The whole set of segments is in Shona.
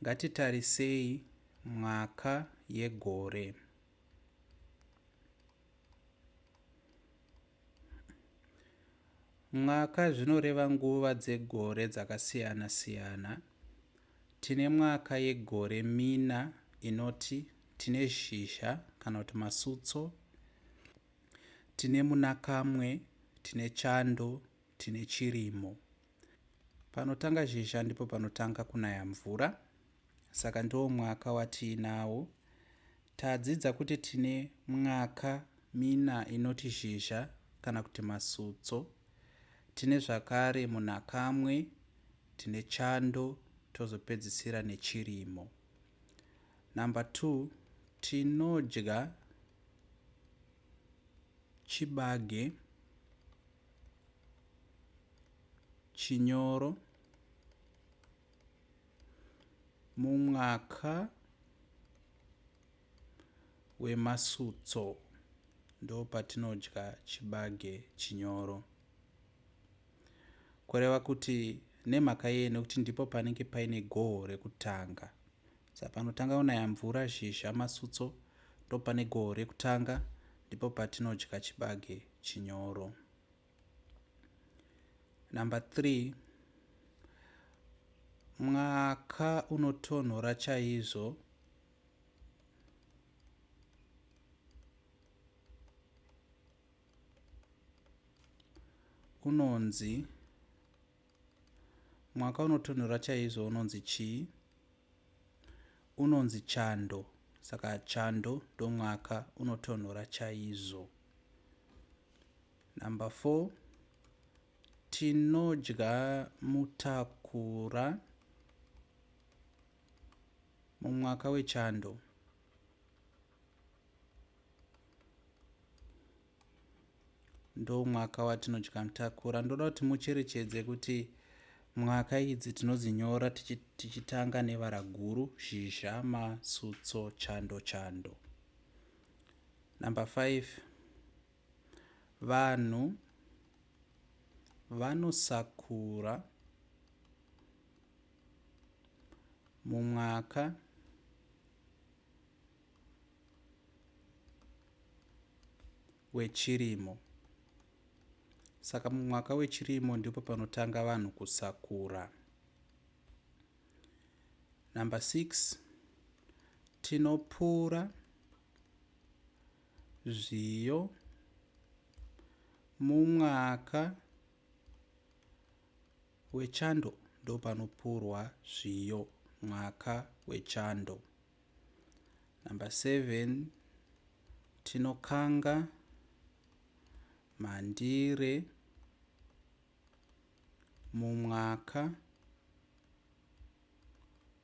Ngatitarisei mwaka yegore. Mwaka zvinoreva nguva dzegore dzakasiyana-siyana. Tine mwaka yegore mina inoti tine zhizha kana kuti masutso, tine munakamwe, tine chando, tine chirimo. Panotanga zhizha ndipo panotanga kunaya mvura saka ndiwo mwaka watiinawo. Tadzidza kuti tine mwaka mina inoti zhizha kana kuti masutso. Tine zvakare munakamwe, tine chando tozopedzisira nechirimo. Number 2 tinodya chibage chinyoro mumwaka wemasutso ndopatinodya chibage chinyoro. Kureva kuti nemhaka yei nekuti ndipo panenge paine goho rekutanga. Saka panotanga kunaya mvura zhizha masutso ndopane goho rekutanga ndipo patinodya chibage chinyoro. Number 3 mwaka unotonhora chaizvo unonzi mwaka unotonhora chaizvo unonzi chii? Unonzi chando. Saka chando ndomwaka unotonhora chaizvo. Number 4 tinodya mutakura mumwaka wechando. Ndomwaka watinodya mutakura. Ndoda kuti mucherechedze kuti mwaka idzi tinodzinyora tichitanga nevara guru zhizha masutso chando chando. Number 5 vanhu vanosakura mumwaka wechirimo. Saka mumwaka wechirimo ndipo panotanga vanhu kusakura. Number 6 tinopura zviyo mumwaka wechando ndopanopurwa zviyo mwaka wechando. Number 7 tinokanga mhandire mumwaka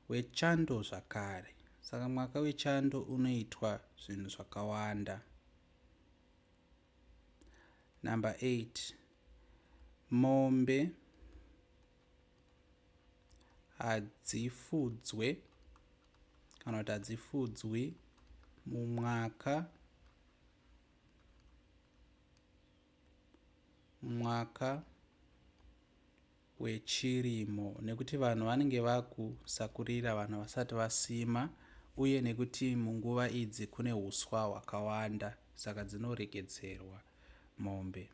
wechando zvakare. Saka mwaka wechando unoitwa zvinhu zvakawanda. Number 8 mombe hadzifudzwe kana kuti hadzifudzwi mumwaka mwaka wechirimo nekuti vanhu vanenge vakusakurira vanhu vasati vasima uye nekuti munguva idzi kune uswa hwakawanda saka dzinoregedzerwa mombe.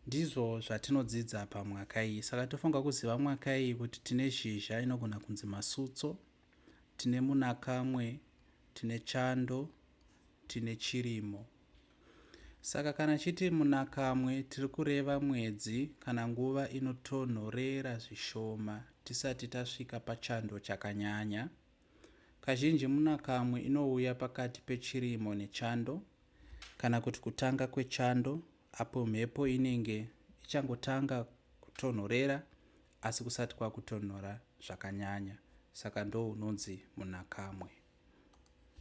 Ndizvo zvatinodzidza pamwaka iyi. Saka tofanirwa kuziva mwaka iyi kuti tine zhizha inogona kunzi masutso, tine munakamwe, tine chando, tine chirimo. Saka kana chiti munakamwe tiri kureva mwedzi kana nguva inotonhorera zvishoma tisati tasvika pachando chakanyanya. Kazhinji munakamwe inouya pakati pechirimo nechando kana kuti kutanga kwechando apo mhepo inenge ichangotanga kutonhorera asi kusati kwakutonhora zvakanyanya. Saka ndo unonzi munakamwe.